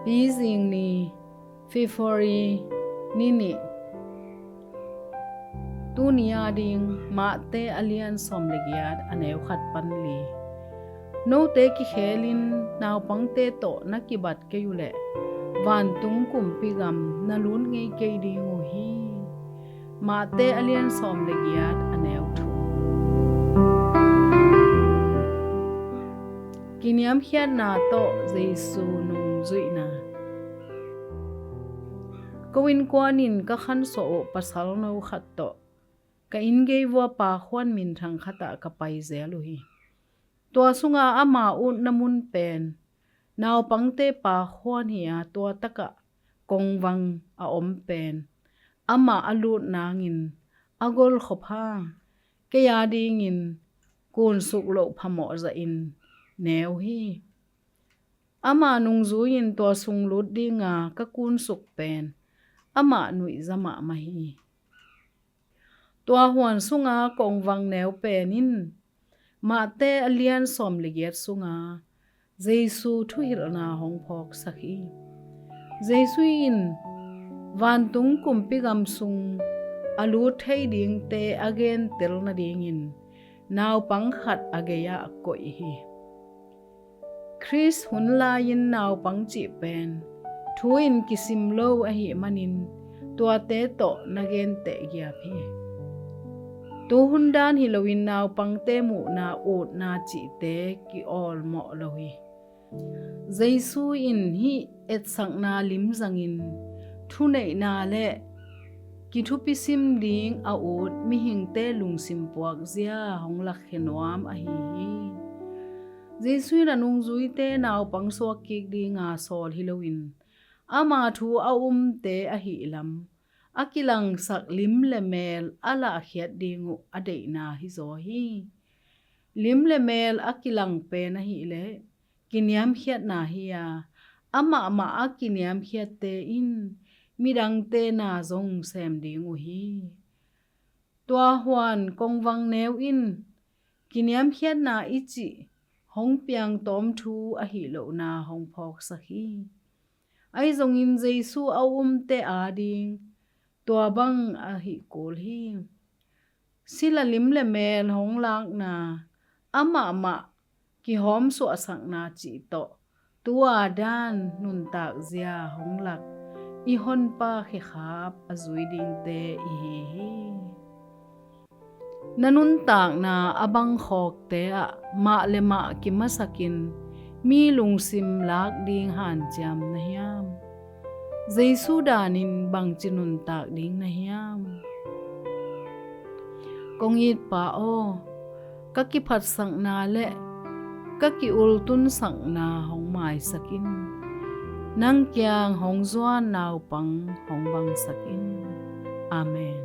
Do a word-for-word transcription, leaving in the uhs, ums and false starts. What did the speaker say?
Pizing ni, February ni nih. Tuni a ding Mate a lian sawm le giat a neu khat pan li. Note kikhelin naupangte tawh na kibat kei uhleh vantung kumpi gam na lut ngei kei ding uh hi. Mate a lian sawm le giat a neu thum. Kiniamkhiatna tawh Jesu nungzuihna. Ko innkuan in ka khansuah uh pasal no khat tawh ka inn gei vua pa khuan minthang khatah ka pai zel uh hi. Tua sunga ama utna mun pen naupangte pa khuan hi a, tua takah kongvang a om pen amah a lut nangin a gol khop hang kei a dingin kunsuk loh phamawh zahin neu hi. Ama nungzui in tua sung lut dinga ka kunsuk pen amah nuihza mahmah hi. Tua huan sunga kongvang neu pen in Mate a lian sawm le giat sunga Jesu thuhilhna hong phawksak hi. Jesu in vantung kumpi gam sung a lut thei dingte a gentel nadingin naupang khat a gei-ah koih hi. Khrist hun lai-in naupang cih pen thu in kisim lo ahih manin tuate tawh na genteh giap hi. Tuhun dan hi loin naupangte muhna utna cihte ki-awlmawh lo hi. Jesu in hih etsakna lim zangin thuneihna le kithupisim ding a ut mihingte lungsim puakzia hong lakkhia nuam ahi hi. Jesu in a nungzuite naupang suak kik dinga sawl hi loin ama thu a umte ahih lam a kilangsak lim le mel a lahkhiat ding uh a deihna hizaw hi. Lim le mel a kilang pen ahileh kiniamkhiatna hi a, amahmah a kiniamkhiatte in midangte na zong sem ding uh hi. Tua huan kongvang neu in kiniamkhiatna i cih hong piangtawm thu ahih lohna hong phawksak hi. Ahi zongin Jesu a umte ading tua bang ahih kul hi. Sila lim le mel hong lakna, amahmah kihawmsuahsakna cih tawh tua dan nuntakzia hong lak i Honpa khekhap a zui dingte ihi hi. Na nuntakna a bang khawkte ah mah le mah kimasakin mi lungsim lak ding hanciam na hiam? Jesu danin bangci nuntak ding na hiam? Kong it Pa aw, ka kiphatsakna le ka ki-ultunsakna hong maisak in. Nang kiang hong zuan naupang hong bangsak in. Amen.